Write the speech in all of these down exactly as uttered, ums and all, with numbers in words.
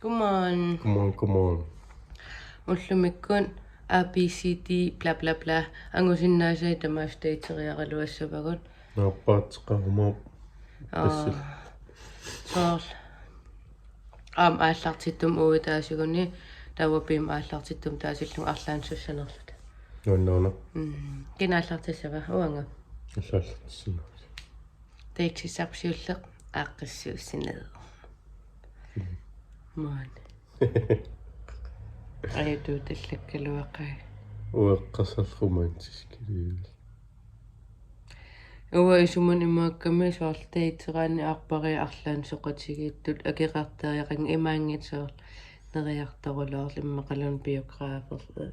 Come on. Come on, come on. Ullumikkut A B C D bla bla bla. Angusinnaasai tamaasa dateriaraluassavagut. Naappaatseqarumaarpoq. Aa. Tassa. Soorlu. Aamma aallartittumi uagut taasiguni, taava piim aallartittumi taasillugu arlaannaassanerluta. Nuannaana. Mm. Kina aallartissava, uanga? Alla aallartissinnaavasi. Datissavarsi ulleq aaqqissuussineq. Mm. Maani. Ajutuutallakkaluaqai. Ueqqasarlu romantiskiliuvoq. Uanga isumanni imaakkami soorlu dateriaanni arpariit arlaannaat soqutigiittut akeqartariaqanngilaq, imaanngitsoq soorlu neriartorulaarlugu immaqaluunniit biograferlu.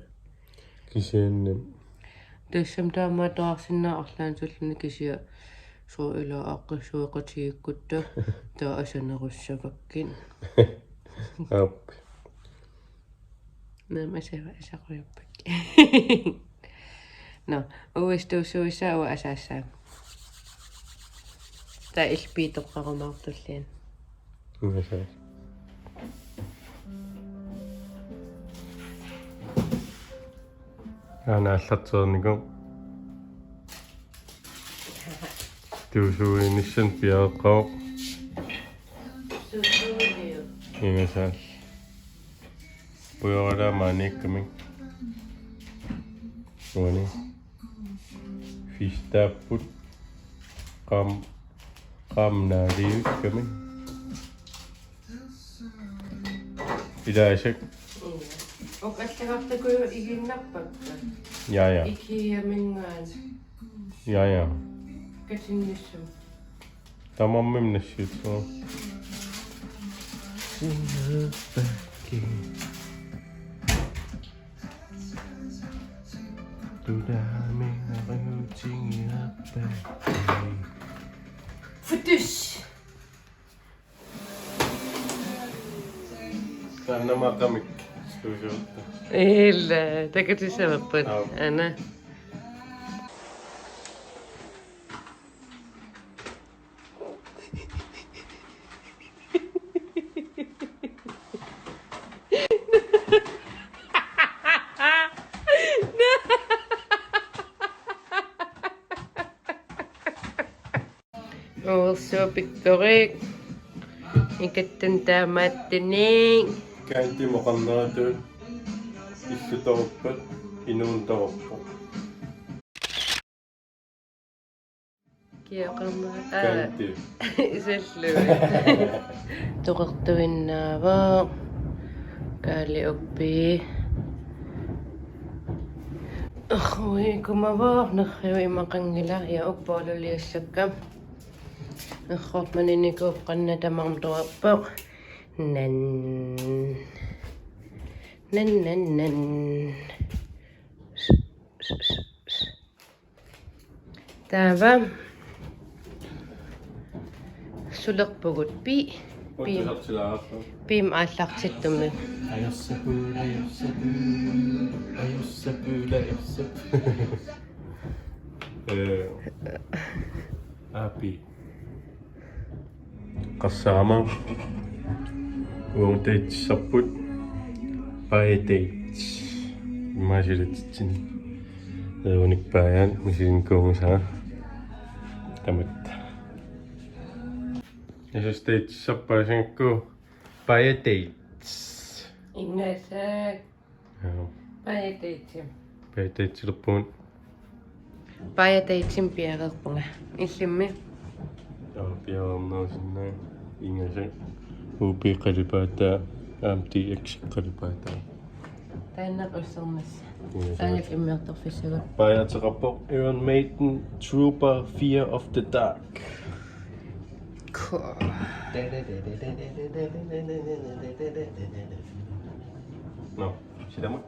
Kisianni. Tassami taama atoraarsinnaa arlaannaalluni kisianni soorlu ila aaqqissuussaqatigiikkutta taava asanerussavakkit. Aap. Naamik asava asaqujuppakka. Nå, uistuussuissa uanga asaassaanga. Taava ilpiitoqqarumaartullian. Uanga asaas. Aana aallartereernikoq. Tuusuuinissan piareqqavoq. Tuusuuiniu. Ingasaal. Pujoralaa maaniikkamik. Uani. Fistaapput. Qaam-, qaamnaaliuikkamik. Ilaasak. Uku allagartakkut igiinnarpakka. Ja, ja. Ikiaminngaan. Ja, ja. Katinnissam. Tamarmik nassiutsuaq. Sinnerpakki. Tulaami naqiutigiarpakki. Futus. Taannamaqamik studiorta. Ila, takutissavarput. Aap. Aana. Uersuup pikkorik. Ikattun taamaattunik. Candy moqarneratut illutoruppat inuuneruvoq. Kioqarma. Aa. Candy. Isallu. Toqortuinnaavoq. Kaali uppi. Ui, kumavoq nerriu imaqanngilaq ja uppooluliassakka. Errormaninikuup qanna tamarmi tuarpoq. Nan. Nan, nan, nan. Taava. Sulerpugut pi. Pi. Piim aallartittumi. Ajorsapulli, ajorsapulli, ajorsapulli, ajorsap-. Eh, api. Qassama. Uagut datissarput. Baja Date. Immaqa silatitsinni. Uagut Baja, misilinikuunngisaa. Tamatta. Isustaitsisarpaasingakku Baja Dates. Ingasaak. Joo. Baja Dates. Baja Dates-ilerpugut. Baja Dates-imik piareerpunga. Illimmi? Joo, piareernerusinnaagit. Ingasaak. U P qalipaataa, aamma D X qalipaataa. Taanna ussernassa. Ingasaak. Taanna immiortorfissagut. Baja ateqarpoq Iron Maiden Trooper Fear of the Dark. Cool. Nå, silamak.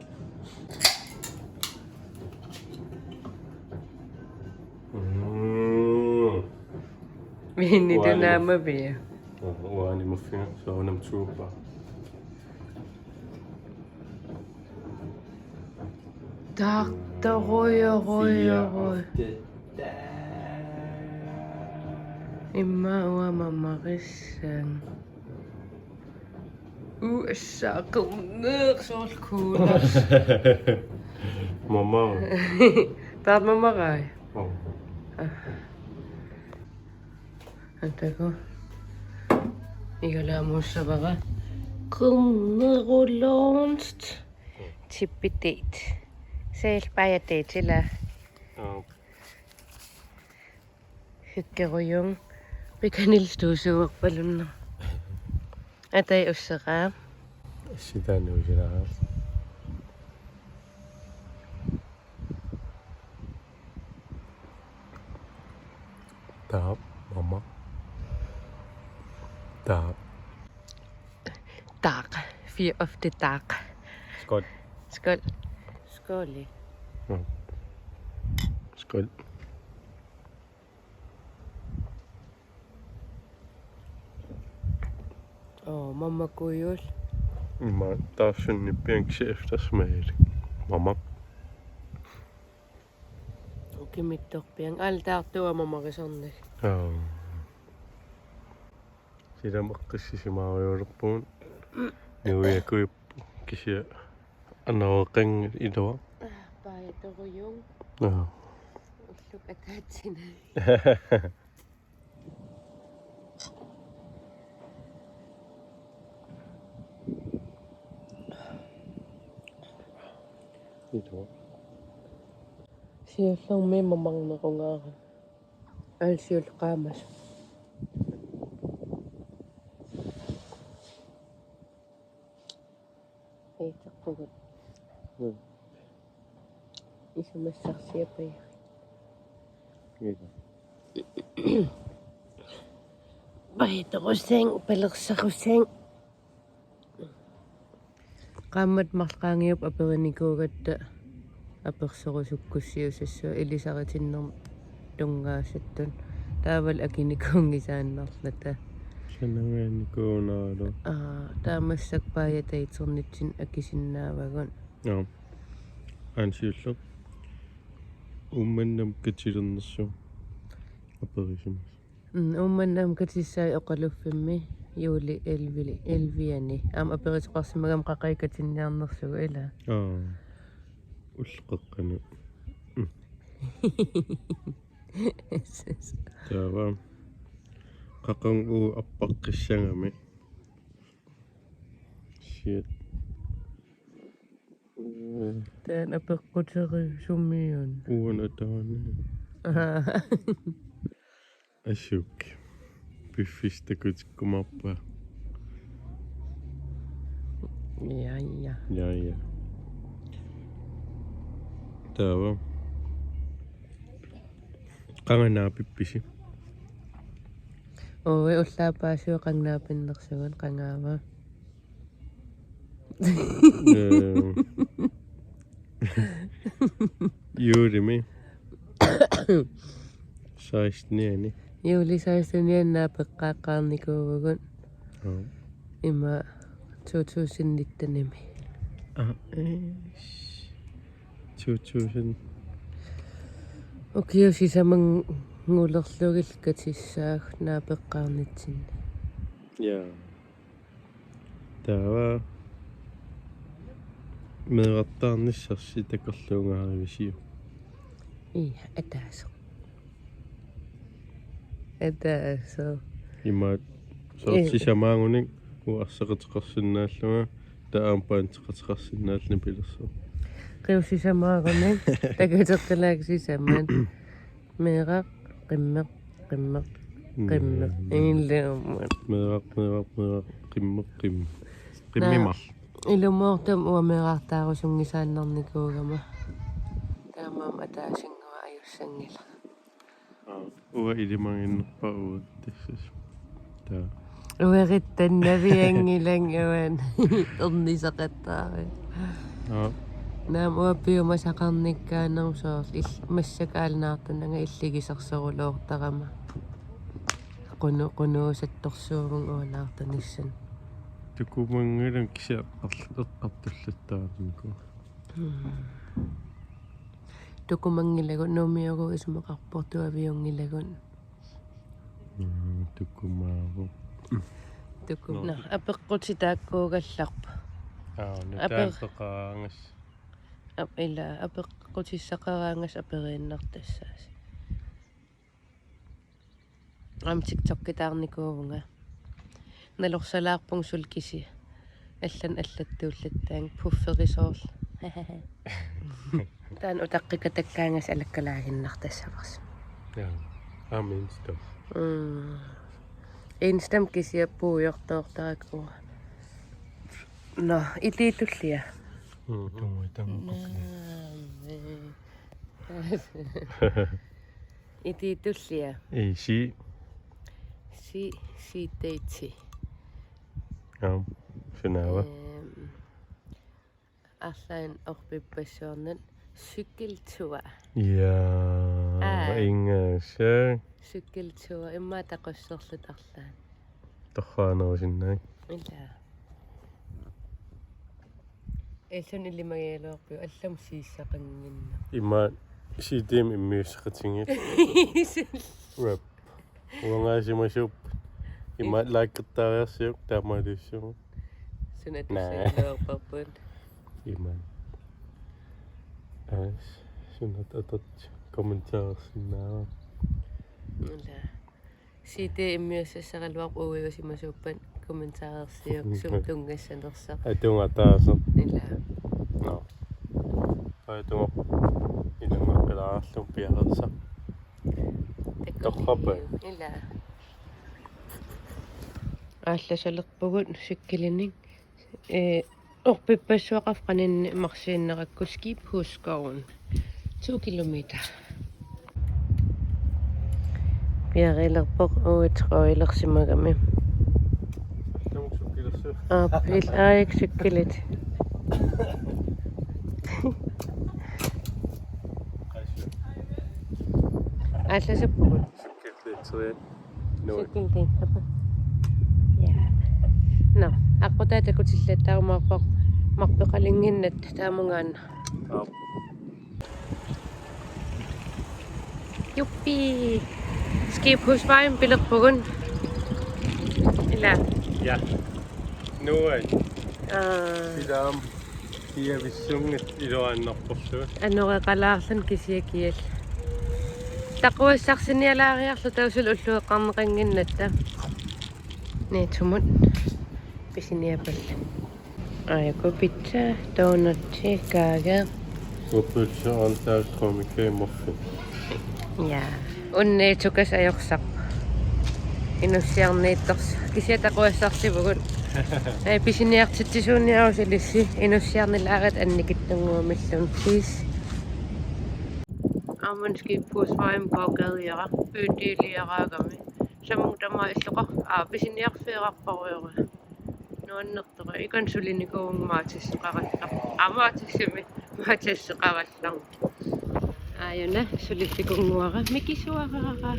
Mm. Minni uani. Tunama bia. Uani muffiga, soorunami Trooper. Tartorujorujorui. Immaqa uanga mamarissaan. Uu, assaa, qerneq soorlu kuulas. Mama. Taarmamarai. Oh. Ataku. Igalaamuussavara. Qernerulornst. Tippitiit. Seel paja teetila. Oh. Hyggerujung. Pikanilstuusuuppalunna. Atai usseraa. Sitaani usiraa. Taap, mama. Taap. Dark. Fear of the dark. Skål. Skål. Skål. Mm. Skål. Oh, mama kujul. Mama, taarsunnippian kisi eftersmagili. Mama. Kimittorpian altaartua mamarisarnak. Aa. Sila maqqissisimaariulerpugut. Nuiakuippu kisia anaveqanngilaq ilua. Paajatorujung. Aa. Ulluk ataatsina. Ilua. Siullermik mamarnequngaarami. Aal siulleq qaamasoq. Iteqqugut. Mm. Isumassarsiapajarit. Ita. Paajatorusaanga, palersarusaanga. Qaammat marluk qaangiupput aperinikuugatta apersorusukkussiusassua ilisaritinnermut tunngaasattut. Taavalu akinikuunngisaannarlugit. Sanangaanikuunaalu. Aa, taava massakkut paajataatsernitsinni akisinnaavagut. Aa. Aana siulleq. Uummannamut katilernersugut aperisimasoq. Mm, Uummannamut katissavat oqaluffimmi juuli elleve, elleve-ani. Aamma aperitoqarsimagami qaqugakku katinniarnersugut, ilaa? Aa. Ulloqeqqanut. Mm. Taava. Qaqugu appaqqissagami. Shit. Taanna apeqquteqarpoq sumiuna. Uanga taanna. Asuki. Piffissaq takutikkumaarpaa. Ja, ja. Ja, ja. Taava. Qanga naapippisi? Ui, ullaap paasivoq qanga naapinnersugut, qangaava. Ee, juulimi seksten-iani. Juuli seksten-iani naapeqqaaqqaarnikuuvugut. Aa. Ima to tusind nitten-imi. Aa, ee. To tusind. Ukiut sisamanngulerlugit katissaagut naapeqqaarnitsinni. Ja. Taava meerartaarnissarsi takorluugaarivisiuk? Ii, ataaseq. Ataaseq. Imaat soorlu Ii. Sisamaagunik uanga arsaaqateqarsinnaallunga, taava aamma paanteqateqarsinnaalluni pilersoq. Qiussimaagunik, takuteqqilaakka sisamat. Meeraq, qimmeq, qimmeq, qimmeq. Mm. Ilumut. Meeraq, meeraq, meeraq, qimmeq, qimmeq. Qimmeq. Naa, marluk. Ilumoortumik uanga meerartaarusunngisaannarnikuugama. Taamaammat ataasinnguaq ajussanngilaq. Aa, uanga ilimaginnerpaaq uanga tassas. Taa. Uerittannavianngilanga uani. Ernisaqattaarami. Aa. Naamik uanga piumasaqarnikkaanermut soorlu il-, massakkut aalaartananga illigisorsorulortarama. Qunu-, qunuusattorsuuvunga uanga naartunissanut. Tukumanngilanga kisianni eqqarl-, eqqartullattaarnikuuara. Mm. Tukumanngilagut, Nuummiugut isumaqarpoq, tuaviunngilagut. Mm, tukumaavoq. Tuku. Nå, apeqqutit taakkuugallarput. Aa, nu apeq-, taampeqaraangas. Ap-, ila, apeqqutissaqaraangas aperiinnartassaasi. Aamma TikTokitaarnikuuvunga. Nalorsalaarpunga suli kisianni. Allanut allattuullattaanga pufferisoorlunga. Taanna utaqqikatakkaangas alakkalaaginnartassavarsi. Ja. Aamma Insta. Mm. Instam kisianni puigortoortarakku. Nå, itiitullia. Mm. Tunguitamukku. Naa, itiitullia. Isi. Si, si, te, ti. Aam, sunaava? Ehm, arlaannik orpippassuarnut cykeltur. Ja, aa. Ingasaaq. Cykeltur, immaqa taqusserluta arlaannik. Torraanerusinnaak. Ila. Illuun ilimagigaluarpiuk allamut siissaqannginnama. Ima C D-mik immiusseqatigiit. Rap. Uangaasimasuup. Ima likertaariarsiuk taamaaliussiuk. Suna naa. Tussagiluarparput. Ima. As, sunat atat kommentarsinnaava. Ila. C D immiussassaraluarpoq uigusimasuuppat kommentarersiuk sumut tunngassanersoq. Atunga taasoq. Ila. Nå. Atunga. Ilanngoqqilaarlunga piareersaq. Takkuuk. Torrappa. Ila. Aallasalerpugut cykelinnik. Ee, orpippassuaqarfik qaninni marsiinnerakku Skibhusskoven. To kilometer. Piareerpoq uagut trøjlersimagami. Aap, il-, aa, ikke cykelit. Aallasappugut. Cykeltitserian. Nuuk. Cykeltitserian. Ja. Nå, aqqutaa takutillattarumaarpoq marpeqalinnginnatta taamungaanna. Aap. Juppi. Skibhusvejimut pilerpugut. Ila. Ja. Nuuk. Aa. Silaam. Kiavissunngit iluaannarporlu. Anoreqalaarluni kisianni kiallu. Taquassarsinialaariarluta suli ullueqqarneqannginnatta. Nettomut pisiniarpallat. Aajuku pizza, donut, kage. Uppe pizza on taas komikei muffin. Ja. Unneetukas ajorsaq. Inussiarniittorsoq. Kisianni taquassarsivugut. Ee, pisiniartitsisuunniarussi ilissi. Inussiarnilaarit annikitsunnguamilluunniit. Aamma Skibhusvejimut gågadera. Bydeleraagami. Samung tamaat illoqar-, aa, pisiniarfigeqarparujorujuk. Nuannertoq. Ikani sulinikuuvunga Matasseqarallarlunga. Aa, Matassemi. Matasseqarallarlunga. Aajuna sulillikunnguara mikisuaraara.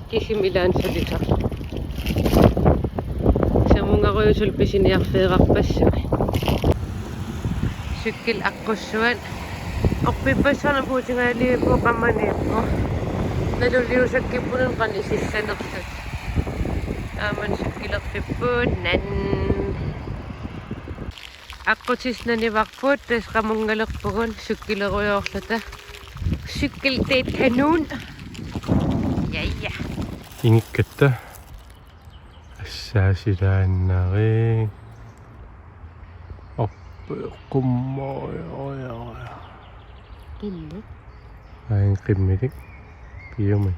Kisimi ilaanni sulisarlunga. Samungarujuk suli pisiniarfigeqarpassuit. Cykel aqqussuat. Orpippassuarnut puutigaaliippoq qamaniippoq. Naluliusakkippunga qanoq isillinersoq. Aamma cykelerpipput nan. Aqqutissat nanivarput tassa qamunngalerpugut cykelerujorluta. Cykel, det er kanon. Ja, ja. Ingikkatta. Assaasilaannari. Orp-, qummo-, oj, oj, oj. Qimmi. Ain qimmilik. Piumi.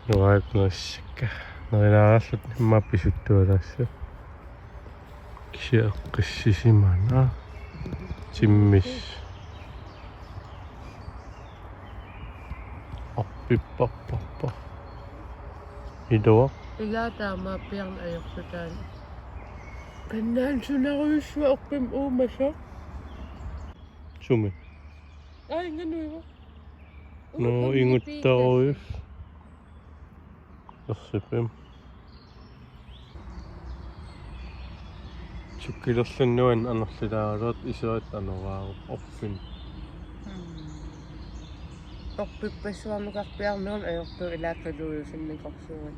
Nuaat nuassakka. Nerilaarallut immaqa pisuttualaassaaq. Kisianni eqqissisimaarnanga. Timmis. Orpipparparpar. Iluaq. Ilaa taamaappiarneq ajorlutaan. Kannaansunarujussuaq orpimmut uumasoq. Sumi? Ai, inganuiva. Nå, uumasoq inguttarujus. Ersipim. Cykelerlunnik nuann anorlilaaraluartoq iserat anoraarup orpin. Mm. Orpippassuarnukarpiarneq ajortoq ilaakkaluujusinnikorsuugut.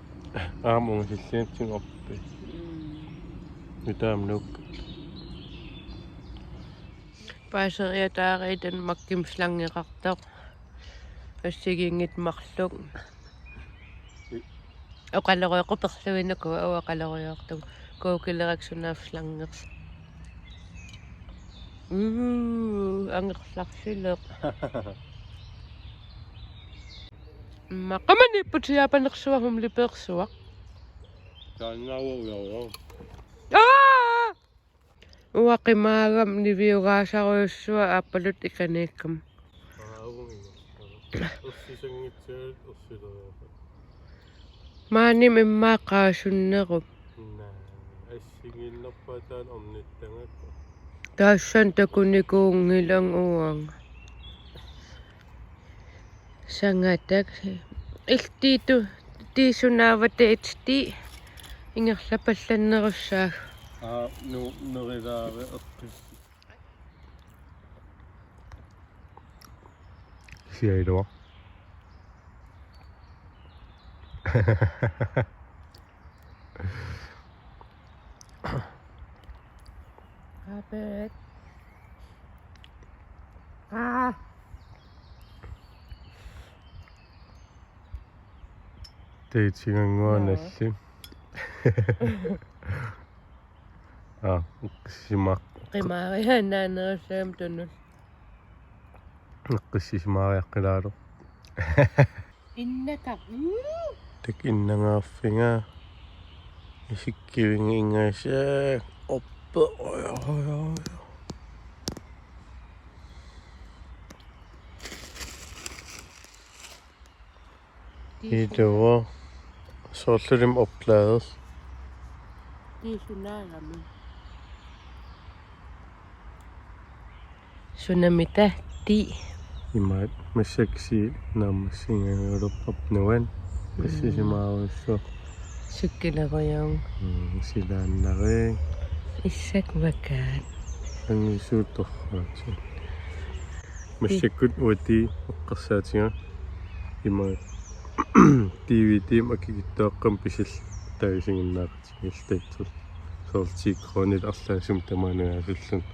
Aamma ungasilliatsigu orpi. Nutaamik nuukkat. Paaseriataariit Danmarkimi slangeqartoq. Assigiinngitsut marluk. Oqaloriaqquperluinnaq uanga oqaloriartugut. Googlerakkit sunaaffa slangersoq. Uu, angerlarsileq. Immaqa qamaniipputit Japanersuaq humlebeersuaq. Taannaavoq ujarua. Aa! Uanga qimaagama niviugaasarujussuaq aappaluttoq ikaniikkama. Aa, uunga. Ersisanngitsaat ersileriarpat. Maanimi immaqa qaasunnerup. Naa, assigiinnarpaat taanna ornittagakku. Tassani takunikuunngilanga uanga. Sangatak. Iltiitu tiisunaavata itsti ingerlapallannerussaagut. Aa, nu, nerilaare eqqis. Siailua. Apeet. Aa. Datingannguaq. Joo. Nalli. Aa, eqqissisimaaq. Qimaariaannaanerussaam tunul. Eqqissisimaariaqqilaalu. Innaka. Mm. Tak innangaarfiga. Isikkiviga ingasaaq. Oppe. Oj, oj, oj, oj. Ituvo. Soorlulimi opklader. Tiisunaagami. Sunamita ti. Imaat massakkut naammassigaluarput nuan. Mm. Eqqissisimaarujussuaq. Sikkilerujung. Mm, silaannarigit. Issak vakaat. Angisuut torraat. Massakkut uagut eqqarsaatigaat imaat D V D-mik akikitsuaqqamik pisil taagisinnaaneq. Iltatsut. Soorlu ti kroonit arlaat sumut tamaat nungaasilluni.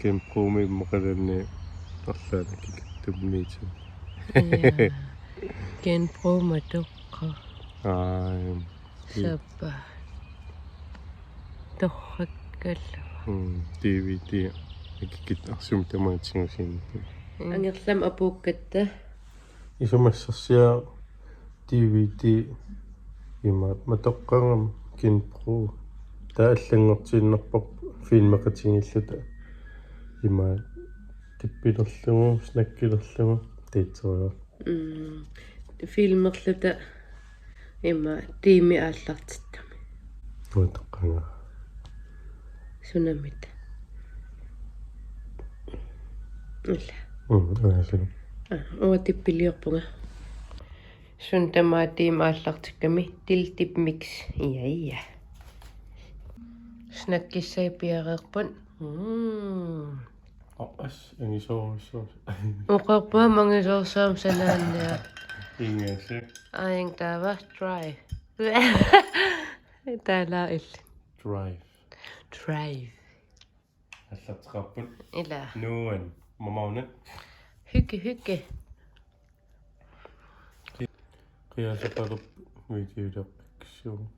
Genbrugi immaqaluunniit arlaat akikitsunnitsinni. Ja. Genbrugi matoqqaq. Aa, ja. Sappa. Torrakkalua. Mm, D V D. Akikitsuaqqat sumut tamaat tigusinnaapput. Mm. Angerlamik apuukkatta. Isumassarsiaq D V D imaat matoqqagami genbrugi. Taava allanngortiinnarparput filmeqatigiilluta imaat tippilerlugu, snakkilerlugu, dateriarlugu. Mm. Filmerluta imaat tiimi aallartikkami. Matoqqagami. Sunamita. Ila. Mm, ila sunu. Aa, uanga tippiliorpunga. Sumut tamaat tiimi aallartikkami, til dip mix. Ja, ja. Snakkissai piareerput. Mm. Aa, as, angisoorujussuaq. Oqarpoq angisoorsuarmik sanaanniaq. Ingasaaq. Aing taava try. Taala illit. Drive. Drive. Aallarteqqaarput. Ila. Nuan. Mamauna. Hygge, hygge. Qiaseqalerpoq videolerpiksuugut.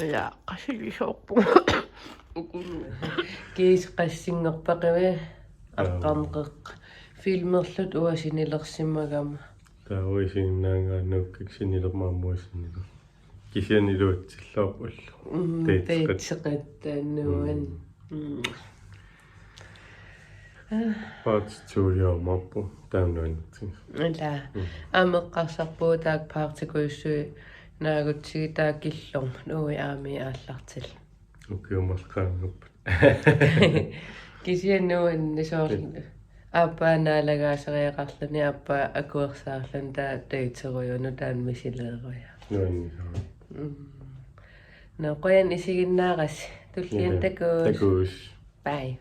Ila, qasilisoorpunga. Kiisa qassinngorpaqimi. Aa. Aqqarneq. Filmerluta uanga sinilersimagama. Taava isiginnaagaannuukkak sinilermagama uanga siniler. Kisianni iluatsilluarput ulloq. Mm, dateqat-, dateqattaannuan. Mm. Mm. Part two-liormaarpoq taanna nuannertigisoq. Ila. Mm. Aamma eqqarsarpugut taakku part-ikujussuit naagutsigit taava killormut uagut aamma aallartillugit. Ukiut marluk qaangerput. Kisianni nuanneq soorlu. Mm. Aappaa naalagaasariaqarluni aappaa akuersaarluni taava daterujuuvoq taanna misileerujoq. Nuanneq soorlu. Mm. Nå, qujan isiginnaarassi. Tulliani. Ila. Takuss. Takuss. Bye.